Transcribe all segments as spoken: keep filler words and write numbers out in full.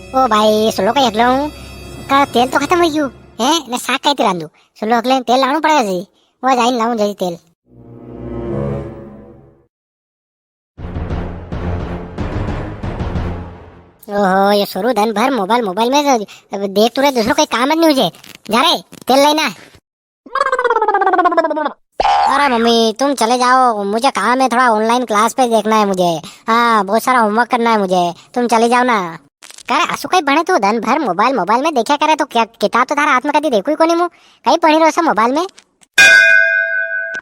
ओ भाई, सुलो का हकलाऊं का तेल तो खत्म हो गयो है, ने साग काई ती रांधू? सुलो हकले तेल लाणू पड़ेगा जी, वो जाइन लाऊं जी तेल। ओहो, ये सोरू दन भर मोबाइल, मोबाइल में तो देख तू रे, दूसरो कोई काम नी हुजे। जा रे, तेल लेना। अरे मम्मी, तुम चले जाओ, मुझे काम है, थोड़ा online class पे देखना है मुझे। हाँ, बहुत सारा homework करना है मुझे, तुम चले जाओ ना। करे, असु कई भणे तू, दन भर मोबाइल, मोबाइल में देख्या करे, तो क्या किताब तो थारे हाथ में कदी देखू ही कोनी मु, कई भणी रो सब मोबाइल में।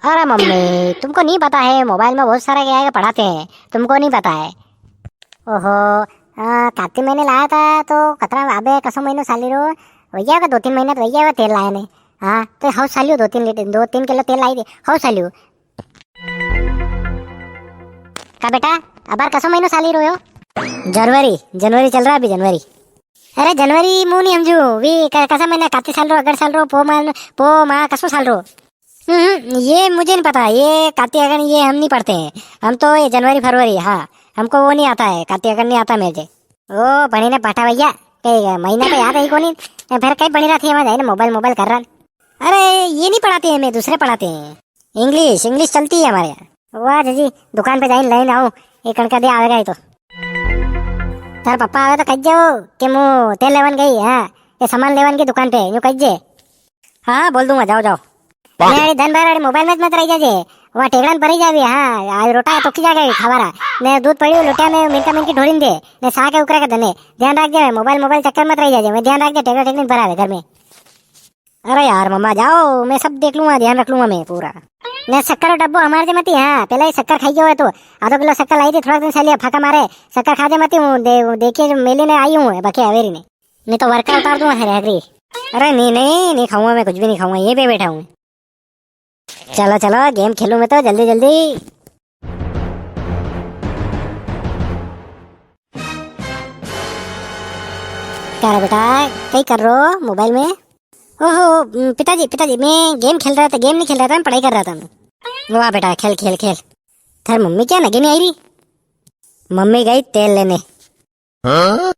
अरे मम्मी, तुमको नहीं पता है, मोबाइल में बहुत सारा क्या है पढ़ाते हैं, तुमको नहीं पता है। ओहो, आ, काती महीने लाया था तो कतरा, अबे कसो महीनो चाली रो, वही आवेगा दो तीन महीना तो वही आवेगा तेल लाया ने। हाँ, तो हाउ चालियो दो तीन लीटर, दो तीन किलो तेल लाई दे, हाउ चालियो। का बेटा, अबार कसो महीनो चाली रो हो? जनवरी, जनवरी चल रहा अभी, जनवरी। अरे जनवरी मु नी समझू, वी क-, कसा महीना, काती चाल रो, अगड़ चाल रो, पो मा, पो मा, कसो चाल रो? हम्म, ये मुझे नहीं पता, ये काती अगन ये हम नहीं पढ़ते हैं, हम तो ये जनवरी फरवरी, हाँ, हमको वो नहीं आता है, काती अगन नहीं आता मेरे। ओ, भणी ने पाठा भैया, कई महीना तो याद है ही कोनी, ए, फिर कई भणी रहा थी, मैं जाइने मोबाइल, मोबाइल कर रहा। अरे, ये नहीं पढ़ाते हैं, मैं दूसरे पढ़ाते हैं, इंग्लिश, इंग्लिश चलती है हमारे यहाँ। वाह जी, दुकान पे जाइन लेने आओ, ये कणका दे आवेगा ही तो। थार पापा आवे तो कह जाओ कि मु तेल लेवन गई, हाँ, ये सामान लेवन की दुकान पे, यूं कह जे। हाँ, हाँ, बोल दूंगा, जाओ, जाओ। ने अरे धन भर अरे मोबाइल में मत रह जाजे, वहाँ टेकड़ा में पड़ी जावे, हाँ, आज रोटा तो खी जाएगा खावारा, ने दूध पड़ी लोटिया में मिनका मिनकी ढोरी दे, ने सा के उकरा के दने, ध्यान रख दे, मोबाइल, मोबाइल चक्कर मत रह जाजे, मैं ध्यान रख दे, टेकड़ा टेकड़ी पर आवे घर में। अरे यार मम्मा, जाओ, मैं सब देख लूंगा, ध्यान रख लूंगा मैं पूरा। ने शक्कर रो डब्बो हमारे जे मती, हाँ, पहले ही शक्कर खाई गयो है तो, आधो किलो शक्कर लाई थी, थोड़ा दिन से लिया फाका मारे, शक्कर खा जे मती हूँ, दे, देखिए जो मेली ने आई हूँ, बाकी हवेरी ने। नहीं तो वर्कर उतार दूंगा फिर हगरी। अरे नहीं, नहीं, नहीं खाऊंगा मैं, कुछ भी नहीं खाऊंगा, यहीं पे बैठा हूँ। चलो, चलो, गेम खेलूं मैं तो, जल्दी, जल्दी। क्या रे बेटा, कई कर रो मोबाइल में? ओहो, उम, पिताजी, पिताजी, मैं गेम खेल रहा था, गेम नहीं खेल रहा था, मैं पढ़ाई कर रहा था मैं। वाह बेटा, खेल, खेल, खेल। थार मम्मी क्या नगे नहीं आई री? मम्मी गई तेल लेने। हाँ?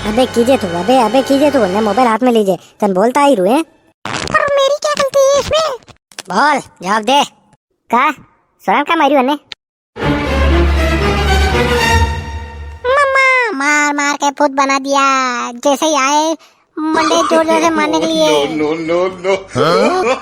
अबे कीजे तू, अबे, अबे कीजे तू, ने मोबाइल हाथ में लीजे, तन बोलता ही रुए। पर मेरी क्या गलती है इसमें? बोल, जवाब दे। का? सोरन का मारियो ने? मम्मा, मार मार के भूत बना दिया। जैसे ही आए, मंडे जोर जोर से मारने के लिए। No, no, no, no। हाँ?